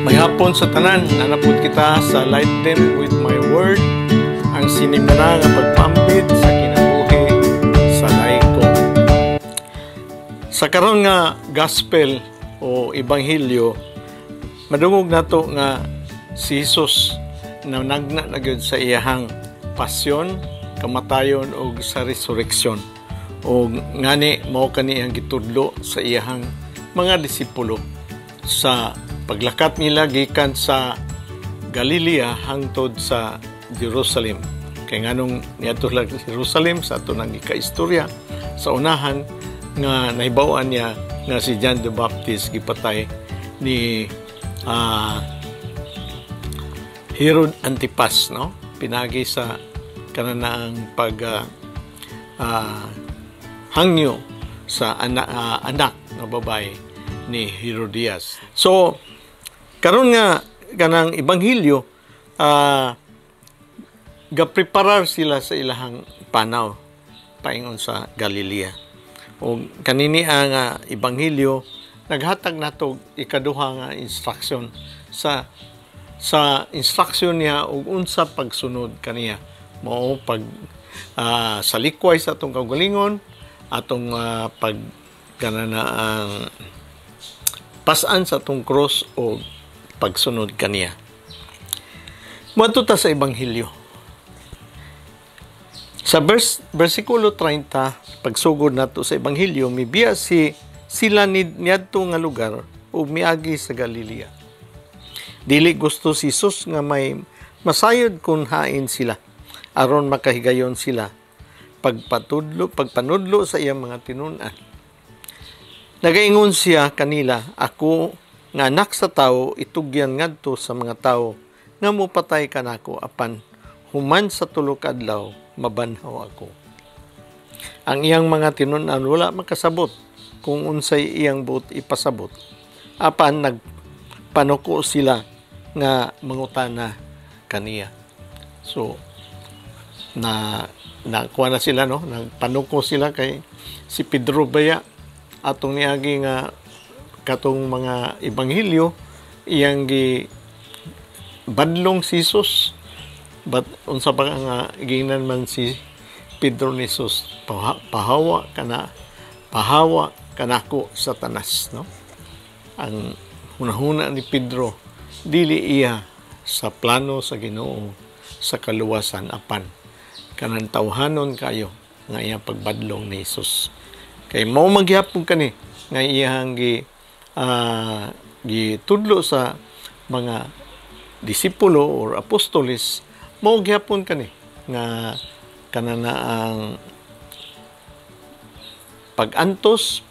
Maayong hapon sa tanan, naa na pud kita sa Light Them With My Word, ang sinimana nga pagpambit sa kinabuhi sa laiko. Sa karon nga gospel o ebanghelyo, madungog nato nga si Jesus na nagna na gyud sa iyahang pasyon, kamatayon ug sa resurreksyon. O ngani mao kani ang gitudlo sa iyahang mga disipulo sa paglakat nila gikan sa Galilea hangtod sa Jerusalem. Kay nganong niadto sila sa Jerusalem sa ato nang ikaistorya sa unahan nga nahibaw-an niya nga si John the Baptist gipatay ni Herod Antipas, no, pinagi sa kananaang pag hangyo sa anak nga babae ni Herodias. So karon nga kanang ebanghelyo, gapreparar sila sa ilahang panaw paingon sa Galilea. O kanini ang ebanghelyo naghatag nato ikaduha nga instruction sa instruction niya ug unsa pagsunod kaniya. Mao pag salikway sa atong kaugalingon, atong pag kanana ang pasan sa atong cross o pagsunod kaniya. Moadto ta sa ebanghelyo. Sa versikulo 30, pagsugod nato sa ebanghelyo, mibiya sila niadto nga lugar ug miagi sa Galilea. Dili gusto si Jesus nga may masayod kung hain sila aron makahigayon sila pagpatudlo, pagpanudlo sa iyang mga tinun-an. Nagaingon siya kanila, "Ako nga Anak sa Tawo itugyan ngadto sa mga tawo nga mopatay kanako, apan human sa 3 ka adlaw mabanhaw ako." Ang iyang mga tinun-an wala makasabot kung unsay iyang buot ipasabot. Apan nagpanuko sila nga mangutana kaniya. So na nakuha na sila, no, nagpanuko sila kay si Pedro baya, atong niagi nga katong mga ebanghelyo, iyang gi badlong si Jesus. But unsa pa nga gingnan man si Pedro ni Jesus, "Pahawa kana, pahawa kanako, Satanas," no? Ang hunahuna ni Pedro dili iya sa plano sa Ginoo sa kaluwasan, apan kanang tawhanon kayo nga iyang pagbadlong ni Jesus. Kay mao magyapon kani nga iyang gitudlo sa mga disipulo or apostoles, mao gyapon kani nga kanana ang pag-antos,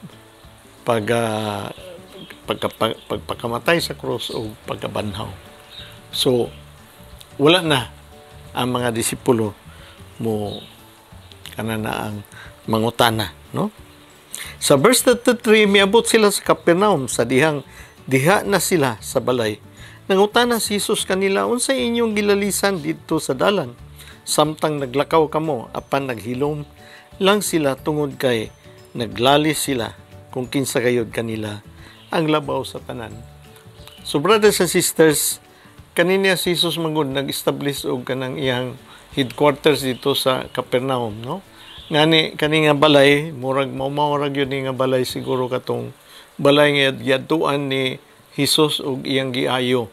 pagpakamatay sa krus o pagkabanhaw. So wala na ang mga disipulo mo kanana ang mangutana, no? Sa verse 33, miabot sila sa Capernaum sa dihang diha na sila sa balay. Nangutana si Jesus kanila, "Unsay inyong gilalisan didto sa dalan samtang naglakaw kamo?" Apan naghilom lang sila tungod kay naglalis sila kung kinsa gayud kanila ang labaw sa tanan. So brothers and sisters, kanina si Jesus mangud nag-establish og kanang iyang headquarters dito sa Capernaum, no? Ngani kani nga balay, murag mao ra gyud ni nga balay siguro katong balay nga giadtuan ni Jesus ug iyang giayo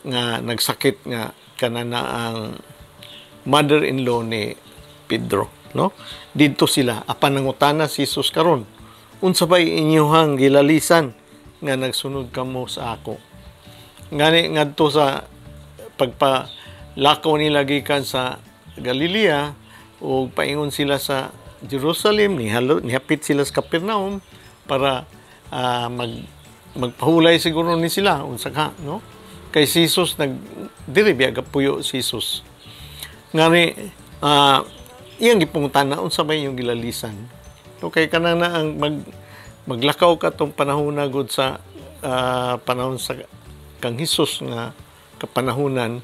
nga nagsakit, nga kanana ang mother-in-law ni Pedro, no? Didto sila, apan nangutana si Jesus karon, "Unsa bay inyuhang gilalisan nga nagsunod kamo sa ako?" Ngani ngadto sa pagpalakaw nila gikan sa Galilea ug paingon sila sa Jerusalem, nihapit sila sa Capernaum para magpahulay siguro ni sila unsa ka, no? Kay si Jesus nag diri biya gapuyo si Jesus. Ngani iyang gipangutana, "Unsa may inyong gilalisan?" So kay kanang na ang maglakaw ka tong panahon na gud sa panahon sa kang Hesus nga kapanahunan,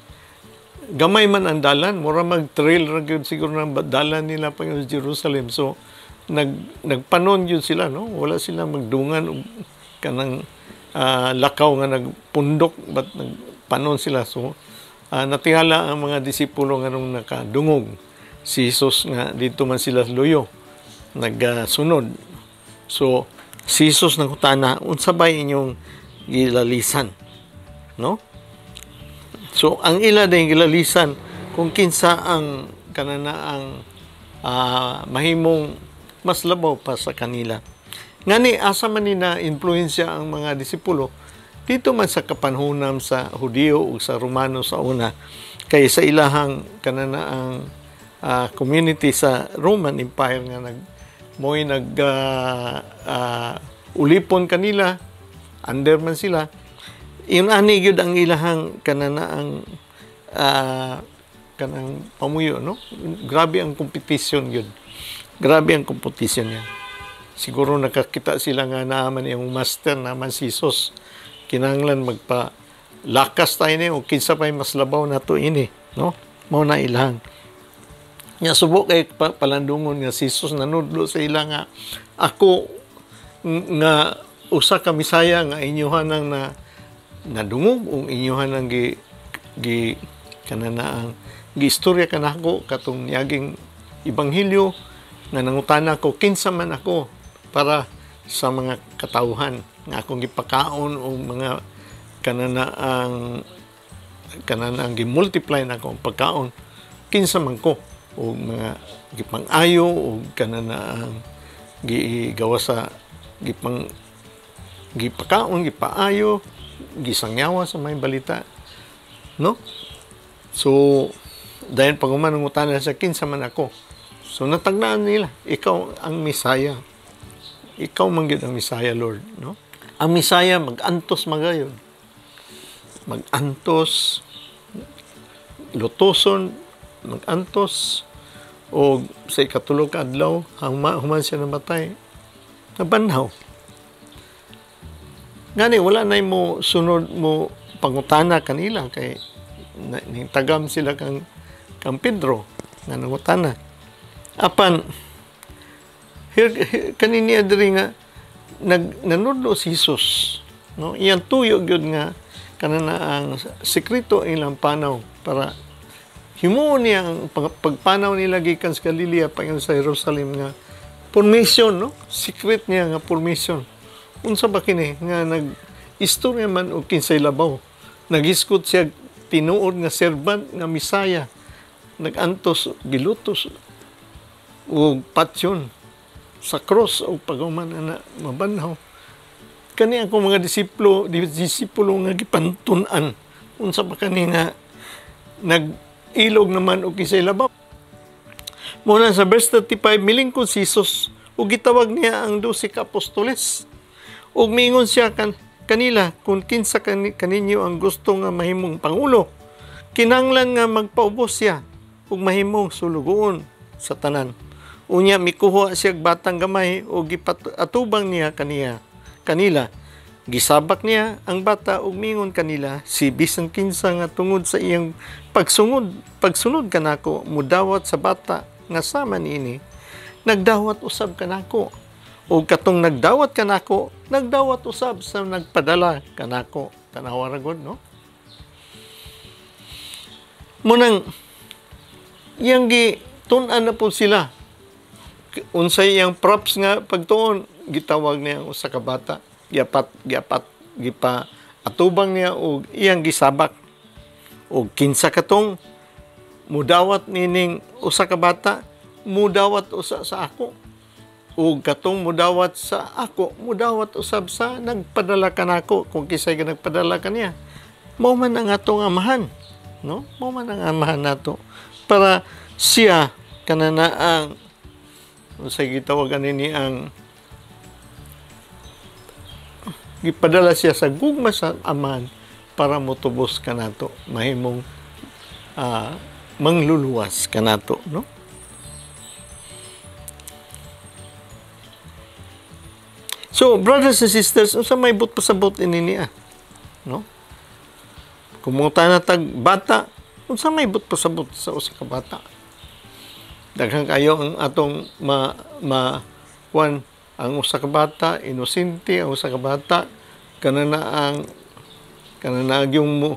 gamay man ang dalan, mura mag trail ra gyud siguro ng dalan nila pa sa Jerusalem. So nagpanon gyud sila, no? Wala sila magdungan og kanang lakaw nga nagpundok but nagpanon sila. So natingala ang mga disipulo nga nung nakadungog si Jesus nga dito man sila luyo nagsunod. So si Jesus nangutana, unsa bay inyong gilalisan, no? So ang ila din gilalisan kung kinsa ang kanana ang mahimong mas labaw pa sa kanila. Ngani asa man ni na influensya ang mga disipulo dito man sa kapanhunam sa Hudiyo ug sa Romano sa una, kay sa ilahang kanana ang community sa Roman Empire nga nag mo'y nag ulipon kanila, under man sila. Ingon ani gyud ang ilahang kanana ang kanang pamuyo, no? Grabe ang competition gyud. Grabe ang competition niya. Siguro nakakita sila nga naaman iyang master, naman si Jesus. Kinahanglan magpa lakas tayo ni o kinsa pa'y mas labaw nato ini, no? Mao na ilang. Nya subo kay palandungon nga si Jesus nanudlo sa ila nga ako nga usa ka Misaya nga inyuhan nang na nadungog ug inyuhan nang gi gi kanana ang giistorya kanako katong niaging ebanghelyo nga nangutana ko kinsa man ako para sa mga katawhan nga akong gipakaon o mga kanana ang gi-multiply na akong pagkaon, kinsa man ko o mga gipang-ayo o kanana ang gigawa sa gipakaon, gipaayo, gisangyawa sa may balita, no? So dahil pag nangutana siya kinsa man ako, so natagnaan nila, ikaw ang Misaya, ikaw man gyud ang Misaya, Lord, no? Ang Misaya magantos magayon, magantos lutoson, magantos o sa ikatulo ka adlaw human siya namatay, nabanhaw. Ngani wala na mo sunod mo pangutana kanila kay nitagam sila kang Pedro nga nangutana. Apan here kanini diri nga nanudlo si Jesus, no? Iyang tuyo gyud nga kanana ang sekreto ilang panaw para himuon niya ang pagpanaw nila gikan sa Galilea paingon sa Jerusalem nga formation, no? Secret niya nga formation. Unsa ba kini nga nag-istorya man og kinsay labaw? Nagiskot siya tinuod nga servant nga Misaya, nagantos gilutos og patyon sa cross og paghuman ana mabanhaw. Kani akong mga disipulo nga gipantun-an, unsa ba kani nga nag-ilog naman og kinsay labaw? Muna sa verse 35, milingkod si Jesus ug gitawag niya ang 12 ka apostoles. Ug miingon siya kanila, kung kinsa kaninyo ang gusto nga mahimong pangulo, kinahanglan nga magpaubos siya ug mahimong sulugoon sa tanan. Unya mikuha siya og batang gamay ug gipaatubang niya kanila. Gisabak niya ang bata ug miingon kanila, si bisan kinsa nga tungod sa iyang pagsunod kanako mudawat sa bata nga sama niini, nagdawat usab kanako. O katong nagdawat kanako, nagdawat usab sa nagpadala kanako. Tanawa ra gud, no? Munang iyang gitun-an na po sila. Unsay iyang props nga pagtuon, gitawag niya ang usa ka bata, gipa atubang niya og iyang gisabak. Og kinsa katong mudawat nining usa ka bata, mudawat usa sa ako. Ug katong mudawat sa ako, mudawat usab sa nagpadala kanako. Kung kinsay ka nagpadala kaniya, mao man ang atong amahan, no? Mao man ang amahan nato para siya kanana ang unsay gitawag ani ang gipadala siya sa gugma sa amahan para motubos kanato, mahimong mangluluwas kanato, no? So, brothers and sisters, unsa may but pasabot ini niya, no? Kung mangutana tag bata, unsa may but pasabot sa usa ka bata? Daghan kayo ang atong ma kuan, ang usa ka bata inosente, ang usa ka bata Kana na ang kana na yung mo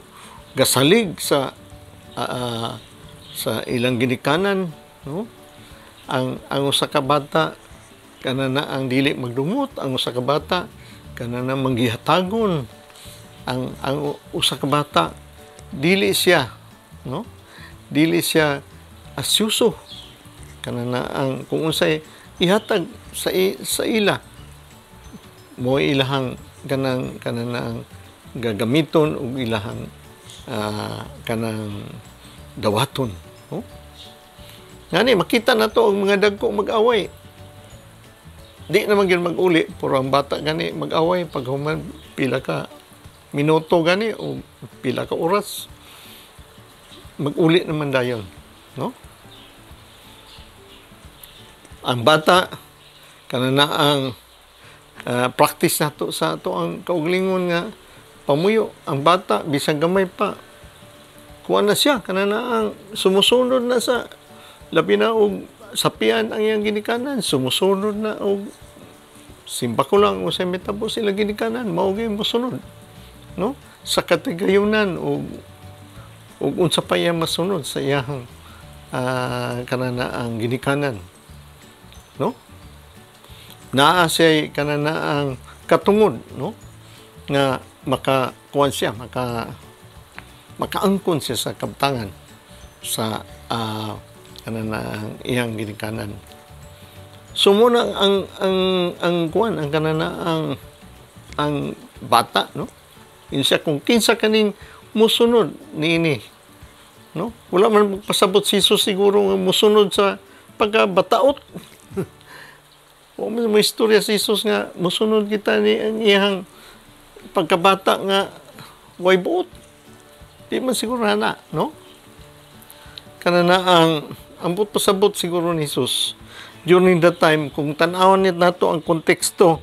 gasalig sa sa ilang ginikanan, no? Ang usa ka bata, kana na ang dili magdumot. Ang usa ka bata, kana na manggihatagon. Ang usa ka bata, dili siya, no, dili siya asyuso. Kana na ang kung unsay ihatag sa ila mo, ilahang kanang kana na ang gagamiton ug ilahang kanang dawaton, no? Ngani makita na to ang mga dagko mag-away, di naman gyud mag-uli, pero ang bata gani mag-away, pag human pila ka minuto gani o pila ka oras, mag-uli naman dayon, no? Ang bata, kana na ang practice nato sa ato ang kauglingon nga pamuyo. Ang bata, bisan gamay pa, kuha na siya, kana na ang sumusunod na sa labi na og sapian ang iyang ginikanan, sumusunod na og simba ko lang o sa mitabo sila ginikanan, mao gyud mosunod, no? Sa katigayunan og ug unsa pa iya masunod sa iyang kana na ang ginikanan, no? Naa siya kana na ang katungod, no, nga makakuan siya, makaangkon siya sa kabtangan sa kana na ang iyang ginikanan. So muna ang kuan, ang kana na ang bata, no? Yun siya, kung kinsa kaning musunod niini, no? Wala man magpasabot si Jesus siguro nga musunod sa pagkabataot. Wa man mo istorya si Jesus nga musunod kita ni ang iyang pagkabata nga way buot. Di man siguro na, no? Kana na ang ambot pasabot siguro ni Jesus during that time, kung tan-awon nit nato ang konteksto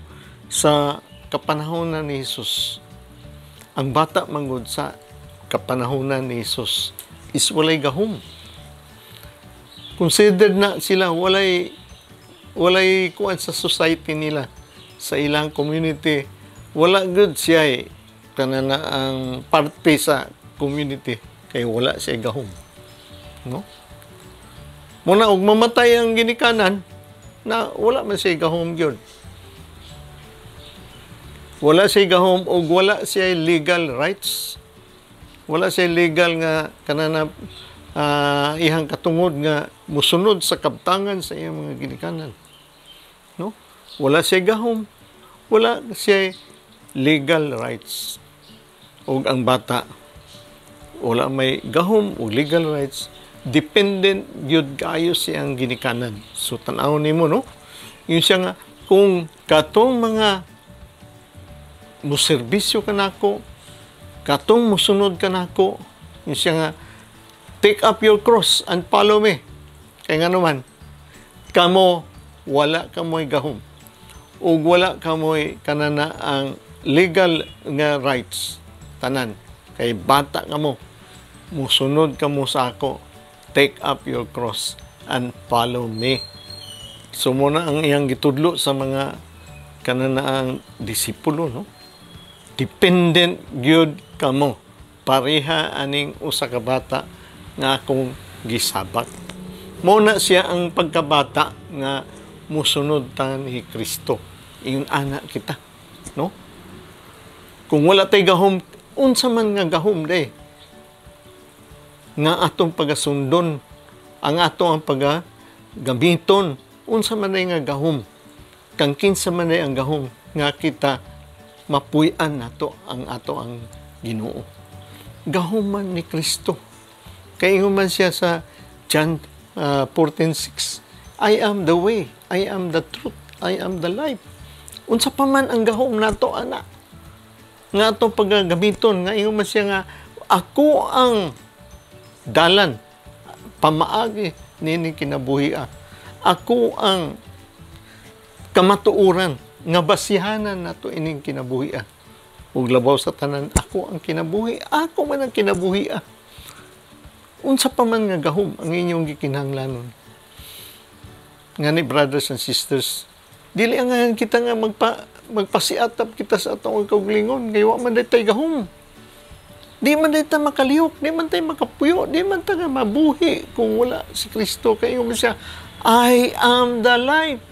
sa kapanahonan ni Jesus. Ang bata manggod sa kapanahonan ni Jesus is walay gahom. Considered na sila walay kuan sa society nila, sa ilang community. Wala gud siya eh, kana na ang parte sa community kay wala siya gahom, no? Muna og mamatay ang ginikanan na, wala man siya gahom gyud. Wala siya gahom og wala siya legal rights. Wala siya legal nga kana na ihang katungod nga musunod sa kabtangan sa iyang mga ginikanan, no? Wala siya gahom, wala siya legal rights. Og ang bata, wala may gahom o legal rights, dependent gyud kayo siyang ginikanan. So tan-awon nimo, no? Yun siya nga kung katong mga muserbisyo kanako, katong musunod kanako, yun siya nga, "Take up your cross and follow me." Kay nga naman, kamo wala kamoy gahom ug wala kamoy kanana ang legal nga rights tanan kay bata kamo. Musunod kamo sa ako, take up your cross and follow me. So muna ang iyang gitudlo sa mga kanana ang disipulo, no? Dependent gyud kamo pareha aning usa ka bata nga akong gisabak. Mo na siya ang pagkabata nga musunod ta ni Kristo. Ingon ana kita, no? Kung wala tay gahom, unsa man nga gahom day nga atong pagasundon, ang ato ang paga gamiton? Unsa man day nga gahom, kang kinsa man day ang gahom nga kita mapuy-an nato ang ato ang Ginoo? Gahom man ni Kristo. Kay ingon man siya sa John 14:6, "I am the way, I am the truth, I am the life." Unsa pa man ang gahom nato ana nga atong pagagamiton nga ingon man siya nga ako ang dalan pamaagi nini kinabuhi? Ako ang kamatuoran nga basihanan nato ining kinabuhi. Ug labaw sa tanan, ako ang kinabuhi, ako man ang kinabuhi. Unsa pa man nga gahom ang inyong gikinahanglanon? Ngani, brothers and sisters, dili ang kita nga magpa Magpasiatap kita sa atong kaugalingon kay wa man tay gahom. Di man ta makalihok, di man tay makapuyo, di man ta mabuhi kung wala si Kristo. Kay ingon siya, "I am the life."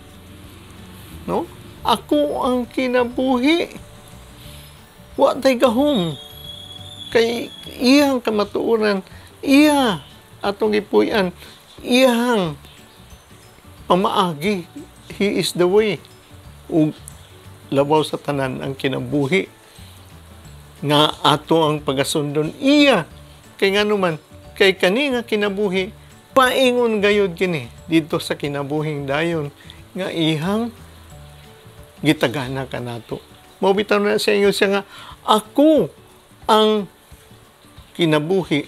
No? Ako ang kinabuhi. Wa tay gahom. Kay iyang kamatuoran, iya atong gipuy-an, iyang pamaagi. He is the way. Ug labaw sa tanan, ang kinabuhi nga ato ang pagasundon iya, kay ngano man, kay kani nga kinabuhi paingon gayud kini didto sa kinabuhing dayon nga ihang gitagana kanato. Mao bitaw na siya, ingon siya nga ako ang kinabuhi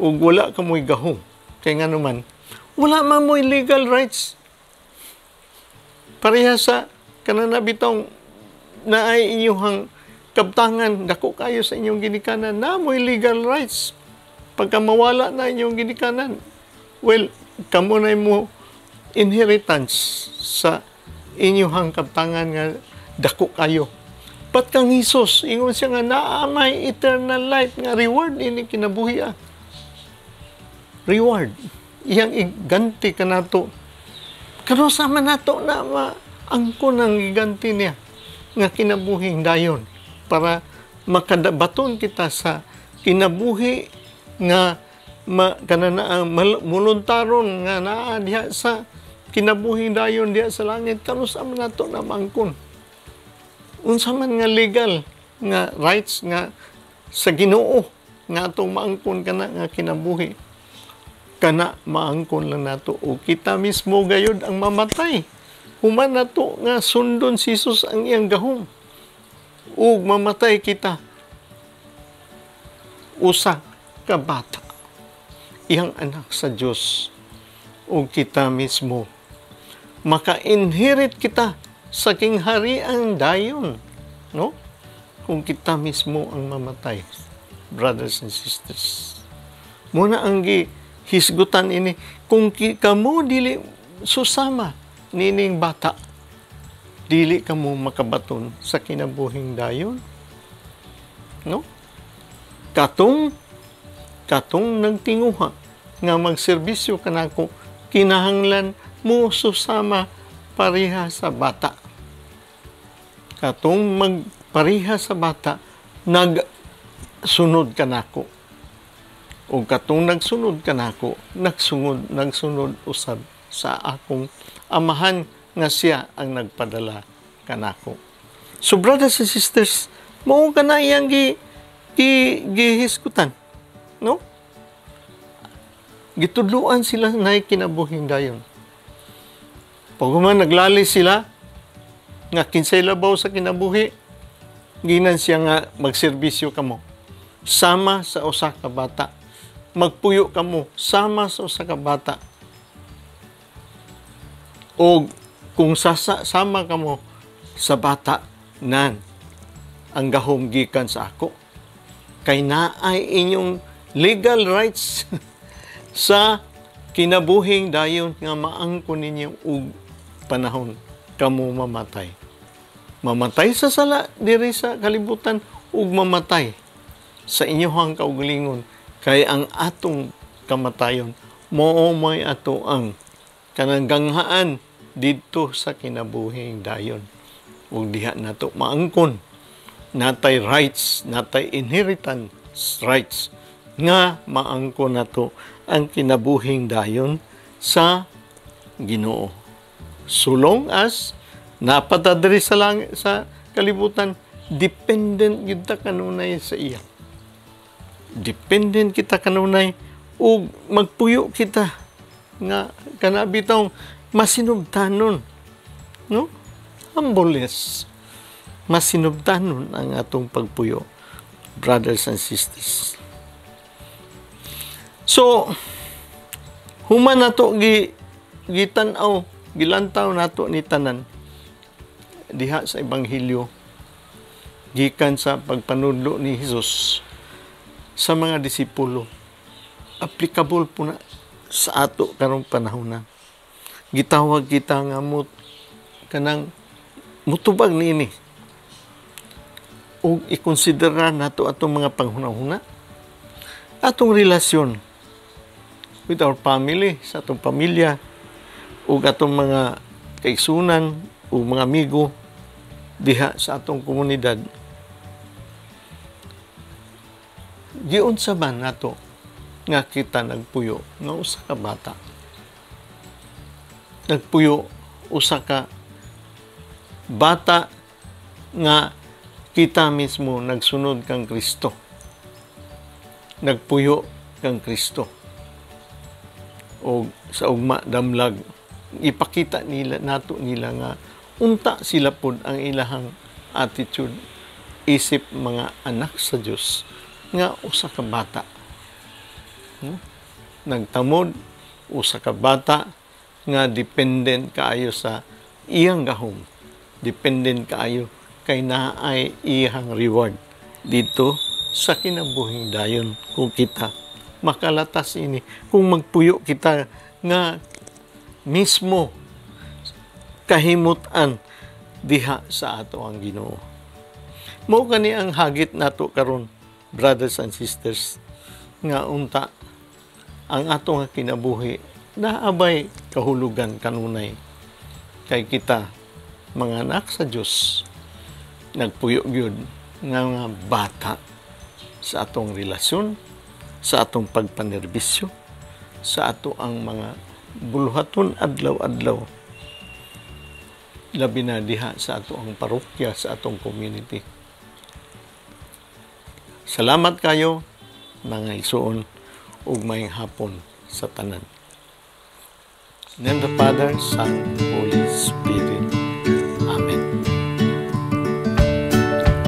ug wala kamoy gahom, kay ngano man, wala man mo'y legal rights. Pareha sa kanana bitong naay inyuhang kabtangan, dako kayo sa inyong ginikanan, na mo'y legal rights. Pagka mawala na inyong ginikanan, well, kamo na mo inheritance sa inyuhang kabtangan nga dako kayo. But kang Hesus, ingon siya nga naa may eternal life nga reward ini kinabuhi ah. Reward. Iyang iganti kanato. Kanus-a man nato na maangkon ang giganti niya nga kinabuhing dayon para makadabaton kita sa kinabuhi nga ma, kana ang muluntaron nga naa diha sa kinabuhing dayon diha sa langit? Kanus-a man nato na maangkon? Unsa man nga legal nga rights nga sa Ginoo nga atong maangkon kana nga kinabuhi? Kana maangkon lang nato o kita mismo gayud ang mamatay human nato nga sundon si Jesus ang iyang gahom ug mamatay kita usa ka bata, iyang anak sa Dios, ug kita mismo maka-inherit kita sa kinghariang dayon, no? Kung kita mismo ang mamatay, brothers and sisters. Muna ang hisgutan ini, kung kamo dili susama nining bata, dili kamo makabaton sa kinabuhing dayon, no? Katong nagtinguha nga magserbisyo kanako, kinahanglan mo susama pareha sa bata. Katong magpareha sa bata, nagsunod kanako, ug katong nagsunod kanako, nagsunod usab sa akong Amahan nga siya ang nagpadala kanako. So brothers and sisters, mao kana iyang gi, gi gihisgutan, no? Gitudluan sila na kinabuhing dayon. Pag human naglali sila nga kinsay labaw sa kinabuhi, ginan siya nga magserbisyo kamo sama sa usa ka bata. Magpuyo kamo sama sa usa ka bata. O kung sama kamo sa bata, nan ang gahom gikan sa ako. Kay naay inyong legal rights sa kinabuhing dayon nga maangkon ninyo og panahon kamo mamatay. Mamatay sa sala diri sa kalibutan ug mamatay sa inyong kaugalingon, kay ang atong kamatayon mao may ato ang kanang ganghaan didto sa kinabuhing dayon ug diha nato maangkon, natay rights, natay inheritance rights nga maangkon nato ang kinabuhing dayon sa Ginoo. So long as naa pa ta diri sa kalibutan, dependent gyud ta kanunay sa iya. Dependent kita kanunay ug magpuyo kita nga kana bitong masinubtanon, no? Humbleness, masinubtanon ang atong pagpuyo, brothers and sisters. So human nato gi gitan-aw, gilantaw nato ni tanan diha sa ebanghelyo gikan sa pagpanudlo ni Hesus sa mga disipulo, applicable po na sa ato karong panahon na. Gitawag kita nga mo kanang Mutubag niini ug ikonsidera nato atong mga panghuna-huna, atong relasyon with our family, sa atong pamilya ug atong mga kaigsunan ug mga amigo diha sa atong komunidad. Giunsa man nato nga kita nagpuyo nga usa ka bata, nagpuyo usa ka bata nga kita mismo nagsunod kang Kristo, nagpuyo kang Kristo, o sa ugma damlag ipakita nila nato nila nga unta sila pod ang ilahang attitude isip mga anak sa Dios nga usa ka bata. Nagtamod usa ka bata nga dependent kaayo sa iyang gahom, dependent kaayo kay naay iyang reward dito sa kinabuhing dayon kung kita makalatas ini, kung magpuyo kita nga mismo kahimutan diha sa ato ang Ginoo. Mao kani ang hagit nato karon, brothers and sisters, nga unta ang ato nga kinabuhi naabay kahulugan kanunay kay kita mga anak sa Dios, nagpuyo gyud nga mga bata sa atong relasyon, sa atong pagpanerbisyo, sa ato ang mga buluhaton adlaw-adlaw, labi na diha sa ato ang parokya, sa atong community. Salamat kayo, mga igsuon, ug maayong hapon sa tanan. In the Father, Son, Holy Spirit.